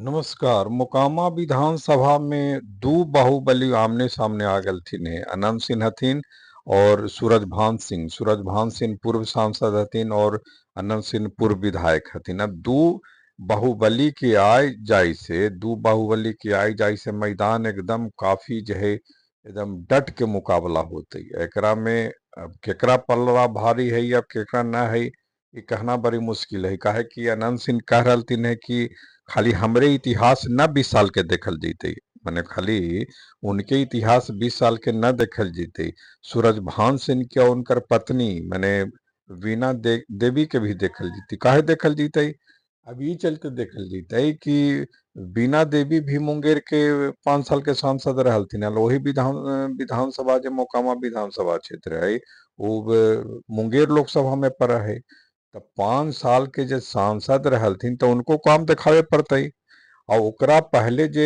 नमस्कार। मोकामा विधानसभा में दू बाहुबली आमने सामने आ गेलथिन हे। अनंत सिंह हथिन और सूरजभान सिंह। सूरजभान सिंह पूर्व सांसद हथिन और अनंत सिंह पूर्व विधायक हथिन। अब दू बाहुबली के आय जाय से, दू बाहुबली के आय जाय से मैदान एकदम काफी जो है एकदम डट के मुकाबला होते। एकरा में अब केकरा पलड़ा भारी है या केकरा न है, ये कहना बड़ी मुश्किल है। काहे कि अनंत सिंह कह रहलथिन है कि खाली हमरे इतिहास न 20 साल के देखल जैते, माने खाली उनके इतिहास 20 साल के न देखल जैते, सूरजभान सिंह के उनकर पत्नी माने वीणा देवी के भी देखल जैते। काहे देखल जैते? अब ये चलते देखल जैते कि बीना देवी भी मुंगेर के 5 साल के सांसद रहलथिन हल। वही विधानसभा जो मोकामा विधानसभा क्षेत्र है वो मुंगेर लोकसभा में पड़ा है। तो 5 साल के जो सांसद रहलथिन तो उनको काम दिखावे पड़ते। और ओकरा पहले जे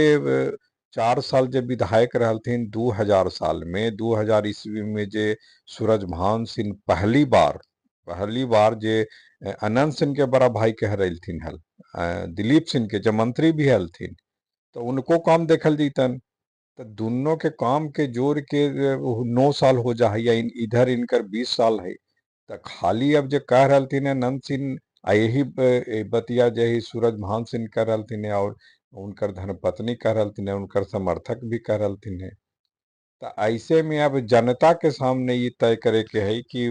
4 साल जे विधायक रहलथिन 2000 साल में, 2000 ईस्वी में जे सूरजभान सिंह पहली बार जे अनंत सिंह के बड़ा भाई कह रहलथिन हल, दिलीप सिंह के जो मंत्री भी हलथिन, तो उनको काम देखल जैतन। तो दोनों के काम के जोड़ के 9 साल हो जा है या इधर इनकर 20 साल है। तो खाली अब जो कह रहलथिन अनंत सिंह आ यही बतिया जे है सूरजभान सिंह कह रहलथिन और उनकर धर्मपत्नी कह रहलथिन, उनकर समर्थक भी कह रहलथिन है। तो ऐसे में अब जनता के सामने ये तय करे के है कि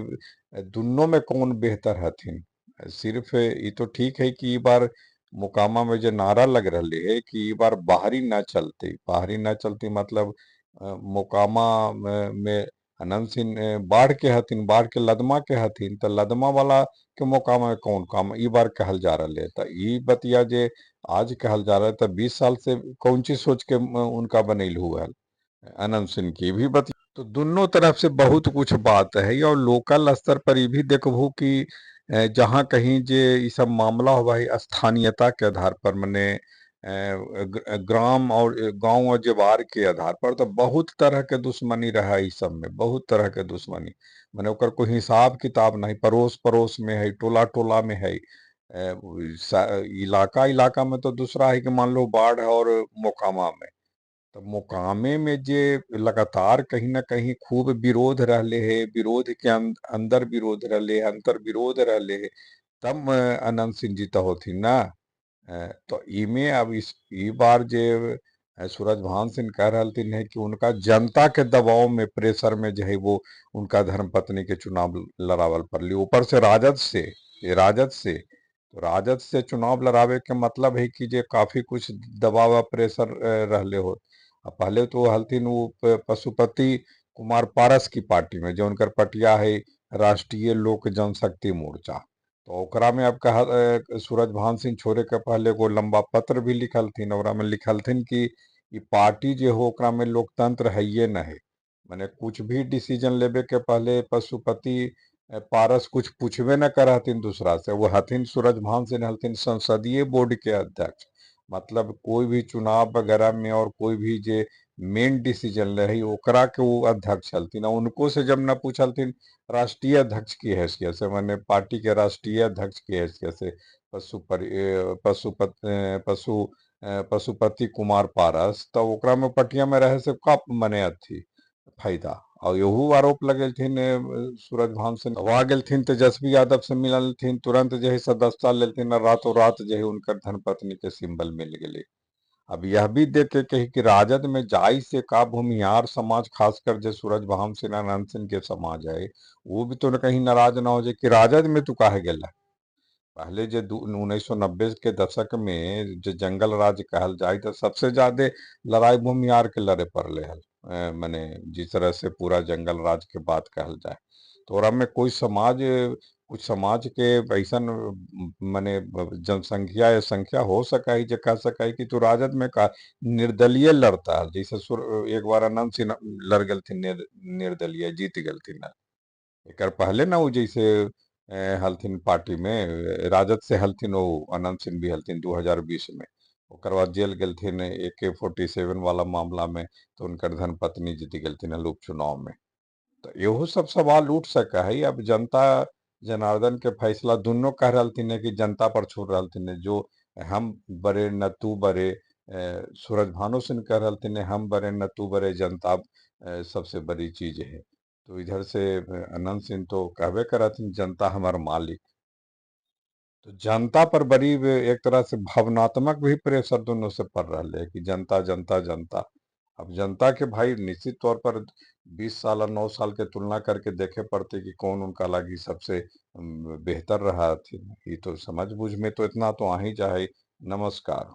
दोनों में कौन बेहतर हथिन। सिर्फ ये तो ठीक है कि ये बार मोकामा में जो नारा लग रहा है कि ये बार बाहरी ना चलती, बाहरी ना चलती मतलब मोकामा में अनंत सिंह बाढ़ के हथिन, बाढ़ के लदमा के हथिन, तो लदमा वाला के मोकामा में कौन काम ई बार कहल जा रहा है। तो ई बतिया जे आज कहल जा रहा है तो 20 साल से कौन चीज सोच के उनका बनैल हुआ है अनंत सिंह की भी बतिया। तो दोनों तरफ से बहुत कुछ बात है। और लोकल स्तर पर ये भी देखबू कि जहाँ कहीं जे ये सब मामला हुआ है स्थानीयता के आधार पर, माने ग्राम और गांव और जवार के आधार पर, तो बहुत तरह के दुश्मनी रहा इस सब में, बहुत तरह के दुश्मनी, माने ओकर कोई हिसाब किताब नहीं, पड़ोस पड़ोस में है, टोला टोला में है, इलाका इलाका में। तो दूसरा है कि मान लो बाढ़ और मोकामा में, तो मोकामे में जे लगातार कहीं ना कहीं खूब विरोध रहले है, विरोध के अंदर विरोध रहले है, अंतर विरोध रहले है, तब अनंत सिंह जीता होथिन ना। तो इमे अब इस ई बार जे सूरजभान सिंह कह रहलथिन है कि उनका जनता के दबाव में, प्रेशर में जो है वो उनका धर्मपत्नी के चुनाव लड़ावल पड़ली, ऊपर से राजद से, राजद से, तो राजद से चुनाव लड़ावे के मतलब है कि जे काफी कुछ दबाव प्रेशर रहले हो। पहले तो हलथिन वो पशुपति कुमार पारस की पार्टी में, जो उनकर पटिया है राष्ट्रीय लोक जनशक्ति मोर्चा, तो ओकरा में अब कहा सूरजभान सिंह छोड़े के पहले को लंबा पत्र भी लिखलथिन, ओकरा में लिखलथिन कि ई पार्टी जो हो ओकरा में लोकतंत्र है ये न है, माने कुछ भी डिसीजन लेवे के पहले पशुपति पारस कुछ पूछबे न करहथिन दूसरा से। वो हथिन सूरजभान सिंह हलथिन संसदीय बोर्ड के अध्यक्ष, मतलब कोई भी चुनाव वगैरह में और कोई भी जे मेन डिसीजन ले है ओकरा के वो अध्यक्ष हलथिन। और उनको से जब न पूछलथिन राष्ट्रीय अध्यक्ष की हैसियत से, माने पार्टी के राष्ट्रीय अध्यक्ष की हैसियत से पशुपति कुमार पारस, तो ओकरा में पटिया में रहे से का मने अथी फायदा। और यहू आरोप लगेलथिन सूरजभान सिंह। आ गेलथिन तेजस्वी यादव से मिललथिन, तुरंत जो है सदस्यता लेलथिन और रातों रात जो है उनकर धर्मपत्नी के सिंबल मिल गए। अब यह भी देखे के कि राजद में जाई से का भूमिहार समाज, खासकर जो सूरजभान सिंह अनंत सिंह के समाज है, वो भी तो न कहीं नाराज ना हो जाए कि राजद में तू काहे गेला। पहले जो 1990 के दशक में जो जंगल राज कहल जाए तो सबसे ज्यादा लड़ाई भूमिहार के लड़े पड़ले हल, माने जिस तरह से पूरा जंगल राज के बात कहल जाए तो ओकरा में कोई समाज, कुछ समाज के ऐसा माने जनसंख्या या संख्या हो सका है जो कह सका है कि तू राजद में का निर्दलीय लड़ता है। जैसे एक बार अनंत सिंह लड़ गए निर्दलीय, जीत गए। एक पहले ना वो जैसे हलथिन पार्टी में, राजद से हलथिन वो अनंत सिंह भी हलथिन 2020 में, ओकर बाद जेल गेलथिन AK-47 वाला मामला में, तो उनकर धर्मपत्नी जीत गेलथिन उपचुनाव में। तो इहो सब सवाल उठ सका है। अब जनता जनार्दन के फैसला दोनों कह रहलथिन है कि जनता पर छोड़ रहलथिन है, जो हम बड़े न तू बड़े, सूरज भानु सिंह कह रहलथिन हम बड़े न तू बड़े, जनता सबसे बड़ी चीज है। तो इधर से अनंत सिंह तो कहबे करथिन जनता हमार मालिक। तो जनता पर बड़ी एक तरह से भावनात्मक भी प्रेशर दोनों से पड़ रहा है कि जनता जनता जनता। अब जनता के भाई निश्चित तौर पर 20 साल और 9 साल के तुलना करके देखे पड़ते कि कौन उनका लागी सबसे बेहतर रहा थी। ये तो समझ बूझ में तो इतना तो आ ही जाए। नमस्कार।